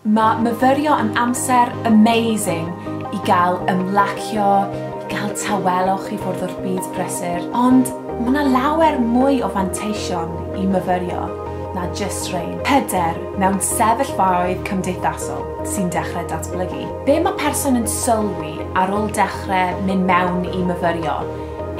Mae myfyrio yn amser amazing i gael ymlacio, i gael tawelwch i ffwrdd o'r byd prysur, ond mae yna lawer mwy o fanteision i myfyrio na jyst rhain. Hyder mewn sefyllfaoedd cymdeithasol sy'n dechrau datblygu. Be mae person yn sylwi ar ôl dechrau mynd mewn i myfyrio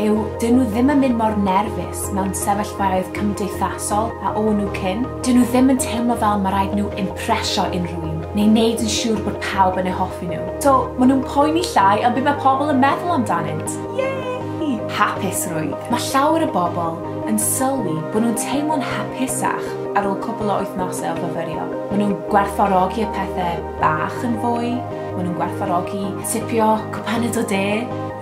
yw dyn nhw ddim yn mynd mor nerfus mewn sefyllfaoedd cymdeithasol a o'n nhw cyn. Dyn nhw ddim yn teimlo fel mae rhaid nhw impresio unrhyw un, neu wneud yn siŵr bod pawb yn eu hoffi nhw. So, maen nhw'n poeni llai am beth mae pobl yn meddwl amdanynt. Yay! Hapusrwydd. Mae llawer o bobl yn sylwi bod nhw'n teimlo'n hapusach ar ôl cwpl o wythnosau o fyfyrio. Maen nhw'n gwerthfawrogi y pethau bach yn fwy, maen nhw'n gwerthfawrogi sipio cwpaned o de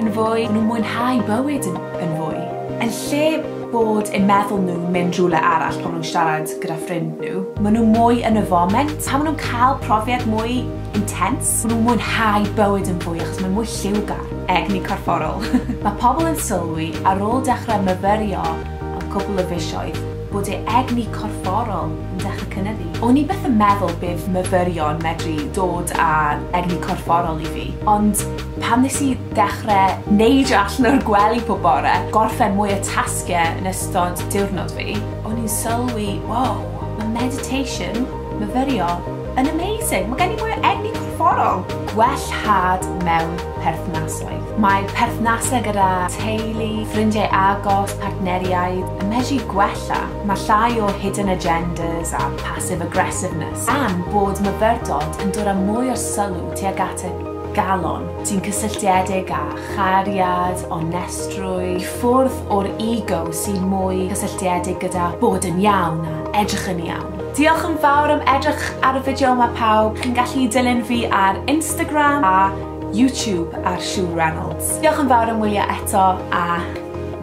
yn fwy, maen nhw'n mwynhau bywyd yn fwy. Yn lle bod eu meddwl nhw'n mynd rhywle arall pan maen nhw'n siarad gyda ffrind nhw, maen nhw mwy yn y foment. Pan maen nhw'n cael profiad mwy intense, maen nhw'n mwynhau bywyd yn fwy achos mae'n mwy lliwgar. Egni corfforol. Mae pobl yn sylwi ar ôl dechrau myfyrio am cwpl o fisoedd bod eu egni corfforol yn dechrau cynyddu. O'n i byth yn meddwl bydd myfyrio'n medru dod â egni corfforol i fi, ond pan nes i dechrau neidio allan o'r gwely pob bore, gorffen mwy o tasgau yn ystod diwrnod fi, o'n i'n sylwi, wow, mae meditation, myfyrio, yn amazing. Mae gen i mwy o egni corfforol. Gwellhad mewn perthnasoedd. Mae perthnasau gyda teulu, ffrindiau agos, partneriaid yn medru gwella. Mae llai o hidden agendas a passive aggressiveness. Am bod myfyrdod yn dod â mwy o sylw tuag at y galon sy'n cysylltiedig â chariad, onestrwydd, i ffwrdd o'r ego sy'n mwy cysylltiedig gyda bod yn iawn a edrych yn iawn. Diolch yn fawr am edrych ar y fideo yma, pawb. Chi'n gallu dilyn fi ar Instagram a YouTube ar Siw Reynolds. Diolch yn fawr am wylio eto a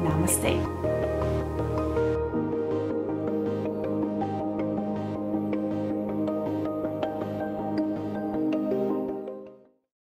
namaste.